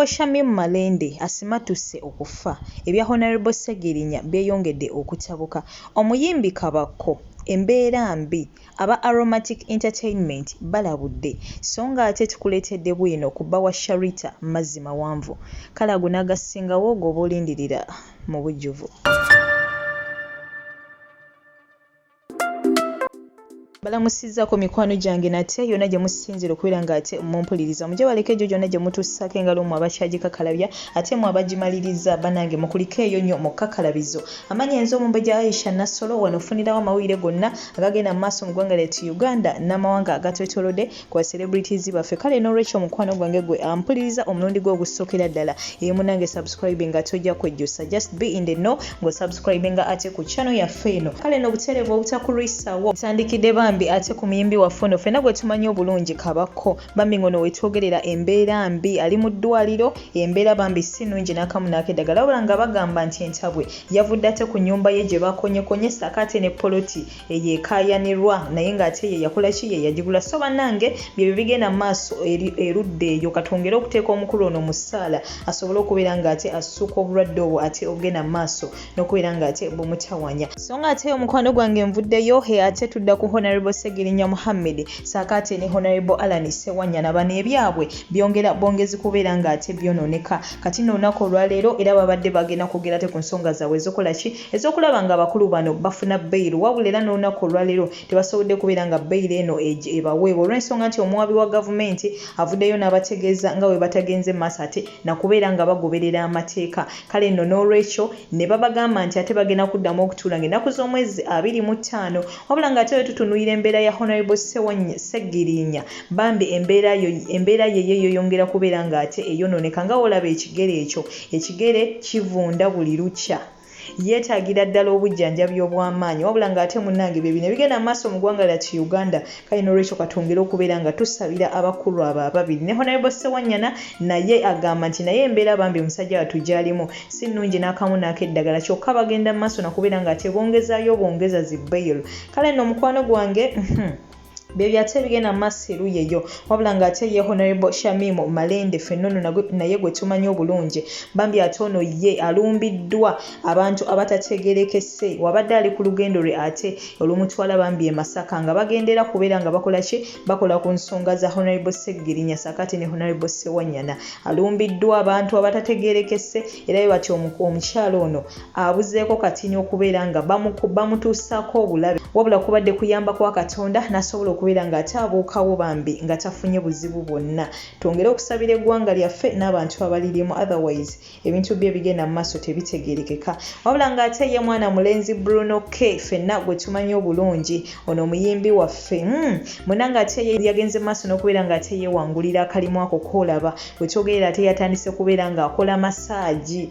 Honourable Shamim Malende asimattuse okufa, ebya Honourable Ssegirinya byeyongedde okutabuka, omuyimbi Kabakko embeera mbi, aba Aromatic Entertainment balabudde so nga ate tukuleetedde bwino ku bba wa Sharita mazzi mawanvu. Kale ago n'agasingawo g'oba olindirira mu bujjuvu. Mbalamusizzaako mikwano gyange nate yonna gye musinziira okubeera nga ate mumpuliriza. Mugyebaleko egyo gyonna gye mutuusaako engalo mmwe abakyagikakalabya ate mmwe abagimaliriza bannange mukulikeeyo nnyo mu kkakalabizo. Amannya nze Omumbejja Aisha Nassolo wano ofunirawo amawulire gonna agagenda mu maaso mu ggwanga lyattu Uganda n'amawanga agatwetoolodde ku ba celebrities baffe. Kale n'olwekyo mukwano gwange gwe ampuliriza omulundi gwe ogusookera ddala eyo munange subscribinga tojja kwejjusa just be in the know ng'osubscribinga ate ku channel yaffe eno. Kale no butereevu obutakulwisawo ntandikidde bambi ate ku muyimbi waffe ono ffenna gwe tumanyi obulungi Kabakko bambi ng'ono wetwogerera embeera mbi ali mu ddwaliro embeera bambi si nnungi n'akamu n'akeddagala wabula nga bagamba nti entabwe yavudde ate ku nnyumba ye gye bakonyekonye ssaako ate ne poloti eyo ekaayanirwa naye ng'ate ye yakola ki ye yagigula so bannange byebyo bigenda mu maaso erudda eyo katwongere okuteeka omukulu ono mu ssaala asobole okubeera ng'ate assuuka obulwadde obwo ate obugenda mu maaso n'okubeera ng'ate bumutawanya so nga ate omukwano gwange nvuddeyo he ate tudda ku Honorable Ssegirinya Muhammed saako ate ne Honorable Allan Ssewanyana bano ebyabwe byongera bwongezi kubeera ng'ate byonooneka kati nno olunaku olwaleero era babadde bagenda kwogera ate ku nsonga zaabwe ezokola ki ez'okulaba nga abakulu bano bafuna beyiro wabula era n'olunaku olwaleero tebasobodde kubeera nga beyiro eno ebaweebwa olw'ensonga nti omuwaabi wa gavumenti avuddeyo n'abategeeza nga bwe batagenze maaso ate nakubeera nga bagoberera amateeka kale nno n'olwekyo ne babagamba nti ate bagenda kuddamu okutuula ng'ennaku z'omwezi 25 wabula ng'ate bwe tutunuulira embeera ya Honorable Ssegirinya bambi embeera yo embeera ye ye yeyongera kubeera ng'ate eyonooneka nga w'olaba ekigere ekyo ekigere kivunda buli lukya. Yeetaagira ddala obujjanjabi obw'amaanyi wabula ng'ate munnange bye bino ebigenda mu maaso mu ggwanga lyattu Uganda kale n'olwekyo katwongere okubeera nga tusabira abakulu abo ababiri ne Honorable Ssewanyana naye agamba nti naye embeera bambi musajja wattu gy'alimu si nnungi n'akamu n'akeddagala kyokka bagenda mu maaso nakubeera ng'ate bongezaayo bongeza zi bail kale nno mukwano gwange Byebyo ate ebigenda mu maaso eruyi eyo. Wabula nga ate ye Honorable Shamim Malende ffenna ono naye gwe tumanyi obulungi bambi ate ono ye alumbiddwa abantu abatategerekese wabadde ali ku lugendo lwe ate olumutwala bambi e Masaka nga bagenda era kubeera nga bakola ki bakola ku nsonga za Honorable Ssegirinya ssaako ate ne Honorable Ssewanyana alumbiddwa abantu abatategerekese era bwe batyo omukyala ono abuzeeko katini okubeera nga bamutuusaako obulabe wabula kubadde kuyamba kwa Katonda n'asobola okubeera ng'ate abuukawo bambi nga tafunye buzibu bwonna. Twongere okusabira eggwanga lyaffe n'abantu abalirimu otherwise ebintu byo ebigenda mu maaso tebitegeerekeka. Wabula ng'ate ye mwana mulenzi Bruno K ffenna gwe tumanyi obulungi ono omuyimbi waffe munange ate ye yagenze mu maaso n'okubeera ng'ate yeewangulira akalimu ako k'olaba we twogerera ate yatandise kubeera ng'akola masaagi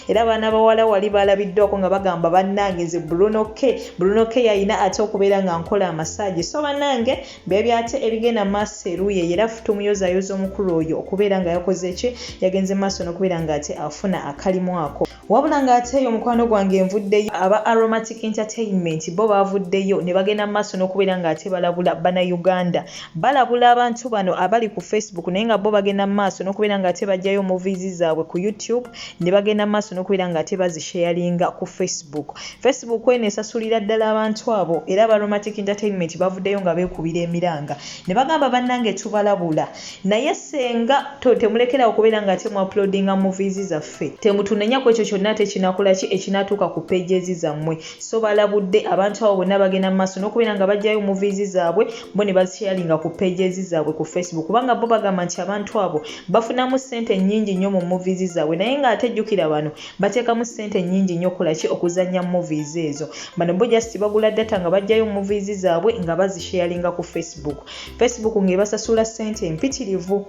era abaana bawala wali balabiddwako nga bagamba bannange nze Bruno K Bruno K yalina ate okubeera nga nkola amasaagi so bannange byebyo ate ebigenda maaso eruuyi era tumuyozayoza omukulu oyo okubeera nga yakoze ki yagenze maaso n'okubeera nga ate afuna akalimu ako wabula nga ate eyo mukwano gwange nvuddeyo aba Aromatic Entertainment bo bavuddeyo ne bagenda mu maaso n'okubeera nga ate balabula Bannayuganda balabula abantu bano abali ku Facebook naye nga bo bagenda mu maaso n'okubeera nga ate bajjayo movies zaabwe ku YouTube ne bagenda mu maaso n'okubeera nga ate bazisharinga ku Facebook. Facebook eno esasulira ddala abantu abo era aba Aromatic Entertainment bavuddeyo nga beekubira emiranga ne bagamba bannange tubalabula naye senga temulekerawo okubeera nga ate mu uploadinga movies zaffe temutunenya ku ekyo kyonna ate kinakola ki ekinaatuuka ku pages zammwe so balabudde abantu abo bonna bagenda mu maaso n'okubeera nga bajjayo movies zaabwe bo ne bazisharinga ku pages zaabwe ku Facebook kubanga bo bagamba nti abantu abo bafunamu ssente nnyingi nnyo mu movies zaabwe naye ng'ate jjukira bano bateekamu ssente nnyingi nnyo okukola ki okuzannya movies ezo bano bo just bagula data nga bajjayo movies zaabwe nga bazisharinga ku Facebook Facebook ng'ebasasula ssente empitirivu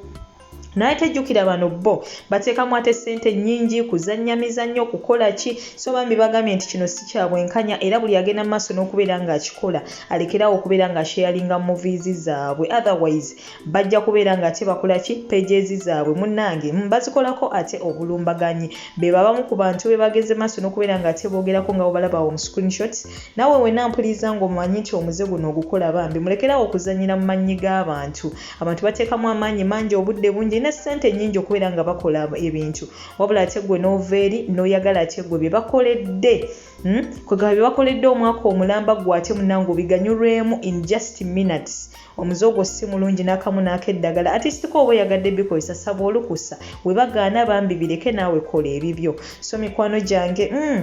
naye tejjukira bano bo bateekamu ate ssente nnyingi kuzannya mizannyo kukola ki so bambi bagambye nti kino si kya bwenkanya era buli agenda mu maaso n'okubeera ng'akikola alekerawo okubeera ng'asharinga movies zaabwe otherwise bajja kubeera ng'ate bakola ki pages zaabwe munnange bazikolako ate obulumbaganyi be babamu ku bantu be bagenze maaso n'okubeera ng'ate boogerako nga bwebalaba awo mu screenshots naawe wenna mpuliriza ng'omanyi nti omuze guno ogukola bambi mulekerawo okuzannyira mu mannyi g'abantu abantu bateekamu amaanyi mangi obudde bungi ne ssente nnyingi okubeera nga bakola ebintu wabula ate gwe n'ova eri n'oyagala ate gwe bye bakoledde hmm? Kwegamba bye bakoledde omwaka omulamba gwe ate munange obiganyulwemu in just minutes. Omuze ogwo si mulungi n'akamu n'akeddagala artist ko oba oyagadde bikozesa saba olukusa we bagaana bambi bireke naawe kola ebibyo so mikwano gyange mm.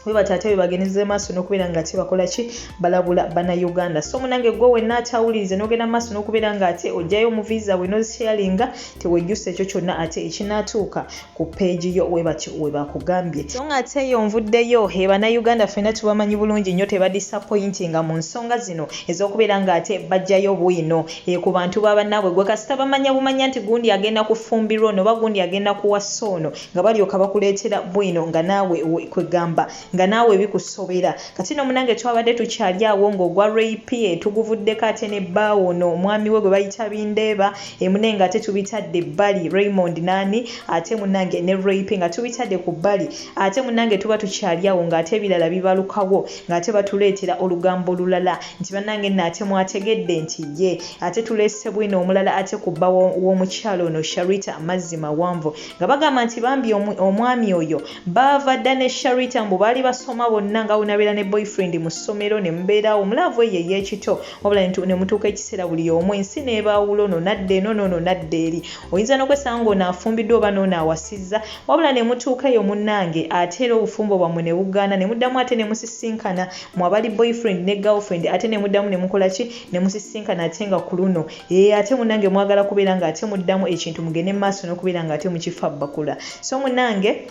Webati ate webageneze maaso nokubeera nga ate bakola ki balabula bana Uganda so munange gwe wenna atawulirize nogenda maaso nokubeera nga ate ojjayo muvi zaabwe nozisharinga tewejjusa ekyo kyonna ate ekinaatuuka ku page yo webatyo webakugambye so nga ate eyo nvuddeyo he bana Uganda ffenna tubamanyi bulungi nnyo tebadisappointinga mu nsonga zino ez'okubeera nga ate bajjayo bwino e ku bantu ba bannaabwe gwe kasita bamanya bumanya nti gundi agenda kufumbirwa ono oba gundi agenda kuwasa ono nga balyoka bakuleetera bwino nga naawe kwegamba nga naawe bikusobera. Kati no munange twabadde tukyali awo ng'ogwa Ray P tuguvuddeko ate ne bbaawe ono omwami we gwe bayita Bindeeba emune nga ate tubitadde ebbali Raymond naani ate munange ne Ray P nga tubitadde ku bbali ate munange tuba tukyali awo ng'ate ebirala bibalukawo ng'ate batuleetera olugambo olulala nti bannange nno ate mwategedde nti ye ate tuleese bwino omulala ate ku bba w'omukyala ono Sharita Mazzi Mawanvu nga bagamba nti bambi omwami oyo baava dda ne Sharita mbu baali basoma bonna nga wenabeera ne boyfriend mu ssomero ne mubeeraawo mu laavu eyo ey'ekito wabula ne mutuuka ekiseera buli omu ensi n'ebaawula ono n'adda eno n'ono n'adda eri oyinza n'okwesanga ng'ono afumbiddwa oba n'ono awasizza wabula ne mutuuka eyo munnange ate era obufumbo bwammwe ne bugaana ne muddamu ate ne musisinkana mwe abali boyfriend ne girlfriend ate ne muddamu ne mukola ki ne musisinkana ate nga ku luno Eeh ate munange mwagala kubeera nga ate muddamu ekintu mugende mumaaso nokubeera nga ate mukifabbakula so munange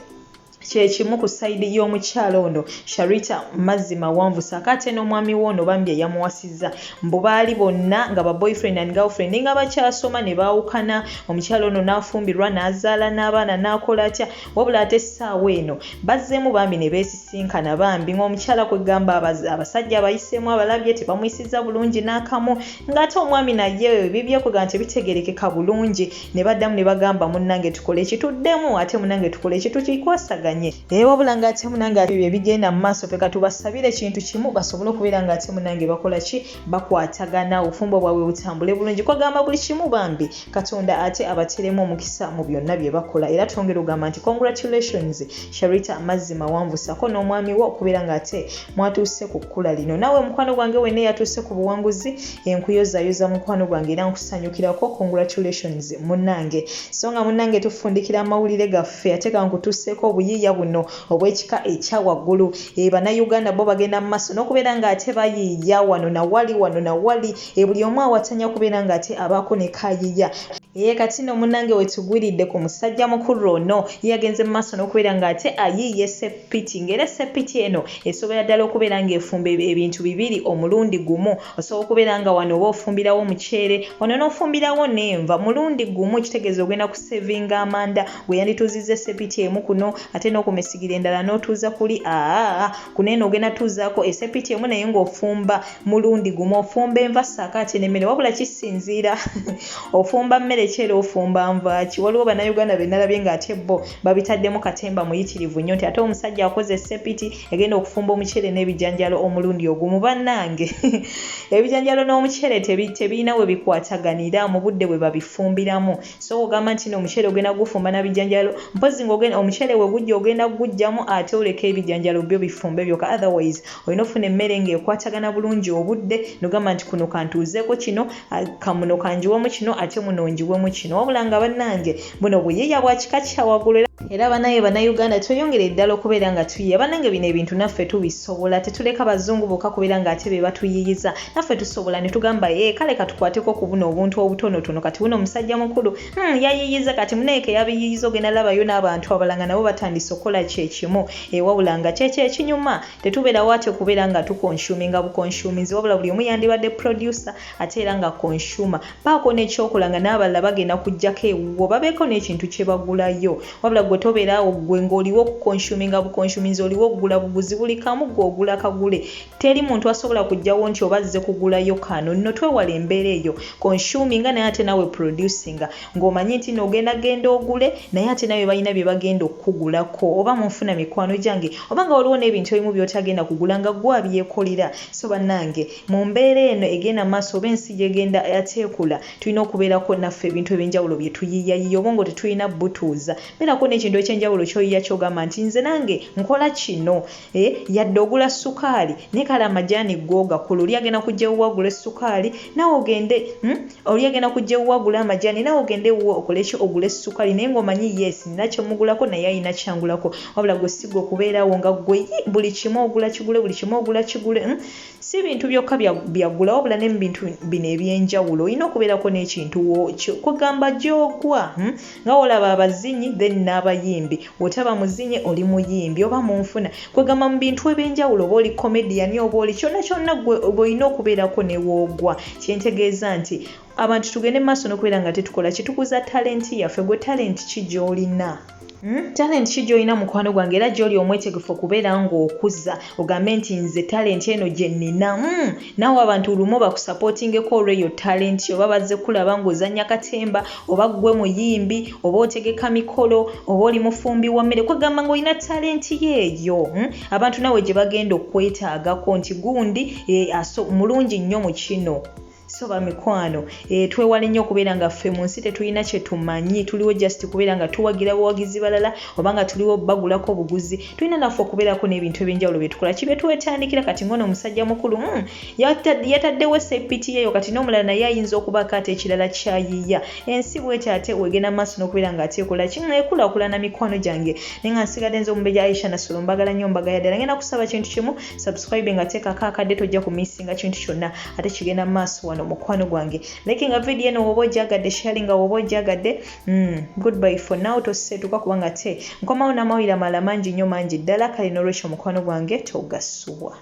kyekimu ku side y'omukyala ono Sharita mazzi mawanvu saako ate n'omwami we ono bambi eyamuwasizza mbu baali bonna nga ba boyfriend and girlfriend nga bakyasoma ne baawukana omukyala ono n'afumbirwa n'azaala n'abaana n'akola atya wabula ate essaawa eno bazzeemu bambi ne beesisinkana bambi ng'omukyala kwegamba abasajja abayiseemu abalabye tebamuyisizza bulungi n'akamu ng'ate omwami naye ebibye kwegamba tebitegerekeka bulungi ne baddamu ne bagamba munnange tukole ki tuddemu ate munnange tukole ki tukikwasaganye ee wabula ng'ate munnange ebyo ebigenda mu maaso ffe katubasabire kintu kimu basobole okubeera ng'ate munnange bakola ki bakwatagana obufumbo bwabwe butambule bulungi kwegamba buli kimu bambi Katonda ate abateremu omukisa mu byonna bye bakola era twongera ogamba nti congratulations Sharita amazzi mawanvu sako n'omwami wo okubeera nga ate mwatuuse ku kkula lino. Naawe mukwano gwange wenna eyatuuse ku buwanguzi enkuyozayoza mukwano gwange era nkusanyukirako congratulations munnange. So nga munnange tufundikira amawulire gaffe ate kankutuuseeko obuyiiya buno obw'ekika ekya waggulu. E Bannayuganda bo bagenda mu maaso n'okubeera nga ate bayiiya wano na wali wano na wali E buli omu awatanya kubeera nga ate abaako ne k'ayiya. Eeh kati no munange wetugwiridde ku musajja mukulu ono ye yagenze mu maaso n'okubeera nga ate ayiiya essepiti ng'era essepiti eno esobola ddala okubeera ng'efumba ebintu bibiri omulundi gumu. Osobola okubeera nga wano oba ofumbirawo omuceere wano n'ofumbirawo n'enva mulundi gumu kitegeeza ogenda kusevinga amanda gwe yandituuzizza essepiti emu kuno ate n'okuma essigiri endala n'otuuza kuli aa kuno eno ogenda tuuzaako essepiti emu naye ng'ofumba mulundi gumu ofumba enva ssaako ate n'emmere wabula kisinziira ofumba mmere ki era ofumba nva ki waliwo bannayuganda be nalabye ng'ate bo babitaddemu katemba muyitirivu nnyo nti ate omusajja akoze essepiti egenda okufumba omuceere n'ebijanjaalo omulundi ogumu bannange ebijanjaalo n'omuceere tebirina we bikwataganira mu budde bwe babifumbiramu so ogamba nti no omuceere ogenda gufumba na bijanjaalo mpozi nga omuceere we gujja ogenda gujjamu ate oleke ebijanjaalo byo bifumbe byokka otherwise Olina ofuna emmere ng'ekwatagana bulungi obudde nogamba nti kuno kantuuzeeko kino, kamuno kanjiwemu kino ate muno njiwemu kino. Wabula nga bannange buno buyiiya bwa kika kya waggulu era banaye bannayuganda tweyongere ddala okubeera nga tuyiiya. Bannange bino ebintu naffe tubisobola, tetuleka bazungu bokka kubeera ng'ate be batuyiiyiza. Naffe tusobola ne tugamba ee kale katukwateko ku buno obuntu obutonotono kati wuno musajja mukulu hmm, yayiiyiza kati munaye ke yabiyiiyiza ogenda labayo n'abantu abalala nga nabo batandise okukola kye kimu. Ee wabula nga kyekyo ekinyuma. Tetubeerawo ate kubeera nga tu consuminga bu consuminzi wabula buli omu yandibadde producer ate era nga consumer. Baako n'ekyokola nga n'abalala bagenda kujjako ewuwo babeeko n'ekintu kye bagulayo. Wabula ggwe. gwe tobeera awo gwe ng'oliwo okukonsuminga bukonsuminzi oliwo okugula buguzi buli kamu gwe ogula kagule teri muntu asobola kujjawo nti oba azze kugulayo kano nno twewala embeera eyo consuminga naye ate nawe producinga ng'omanyi nti no ogenda genda ogule naye ate nawe balina bye bagenda okukugulako oba munfuna mikwano gyange oba nga waliwo n'ebintu ebimu by'otagenda kugula nga gwe abyekolera so bannange mu mbeera eno egenda maaso oba ensi gyegenda ateekula tulina okubeerako naffe ebintu ebyenjawulo bye tuyiiyayiiya obwongo tetulina butuuza beerako n'ekintu ekyenjawulo ky'oyiiya ky'ogamba nti nze nange nkola kino eh, yadde ogula sukaali naye kale amajaani go ogakola oli agenda kujja ewuwo agule sukaali naawe ogende hmm? oli agenda kujja ewuwo agule amajaani naawe ogende ewuwo okole ki ogule sukaali naye ng'omanyi yes nina kyemugulako naye alina kyangulako wabula gwe sigwe okubeerawo nga gwe buli kimu ogula kigule buli kimu ogula kigule hmm? Si bintu byokka byagula wabula ne mu bintu bino eby'enjawulo olina okubeerako n'ekintu kwegamba gy'ogwa hmm? nga wolaba abazinyi then n'abayimbi wotaba muzinyi oli muyimbi oba munfuna kwegamba mu bintu eby'enjawulo oba oli comedian oba oli kyonna kyonna gwe olina okubeerako ne woogwa kyentegeeza nti abantu tugende mu maaso n'okubeera nga tetukola kitukuza talenti yaffe gwe talenti ki gy'olina Hmm? Talent ki gy'olina mukwano gwange era gy'oli omwetegefu okubeera ng'okuza ogambe nti nze talent eno gye nnina hmm. Naawe abantu lumu bakusapootingeko olw'eyo talent oba bazze kulaba ng'ozannya katemba oba ggwe muyimbi oba otegeka mikolo oba oli mufumbi wa mmere kwegamba ng'olina talent yo eyo hmm? Abantu naawe gye bagenda okwetaagako nti gundi eh, mulungi nnyo mu kino. So bamikwano eh, twewale nnyo okubeera nga ffe mu nsi tetulina kye tumanyi, tuliwo just kubeera nga tuwagira buwagizi balala oba nga tuliwo bagulako buguzi. Tulina naffe okubeerako n'ebintu ebyenjawulo bye tukola ki bye twetandikira. Kati ng'ono omusajja mukulu mm, yataddewo esepiti yeeyo kati n'omulala naye ayinza okubaako ate ekirala kyayiiya. Ensi bwetyo ate wegenda maaso n'okubeera nga ate ekola ki mm, ekulaakulana mikwano gyange. Naye nga nsigadde nze omumbejja Aisha Nassolo mbagala nnyo mbagaya ddala. Ngenda kusaba kintu kimu subscribe nga teekako akadde tojja kumissinga kintu kyonna ate kigenda maaso wano mukwano gwange likinga video eno woba ojagadde sharinga woba ojagadde mm, goodbye for now toseetuka kubanga te nkomawo n'amawulire amalala mangi nnyo mangi ddala kale n'olwekyo mukwano gwange togasubwa.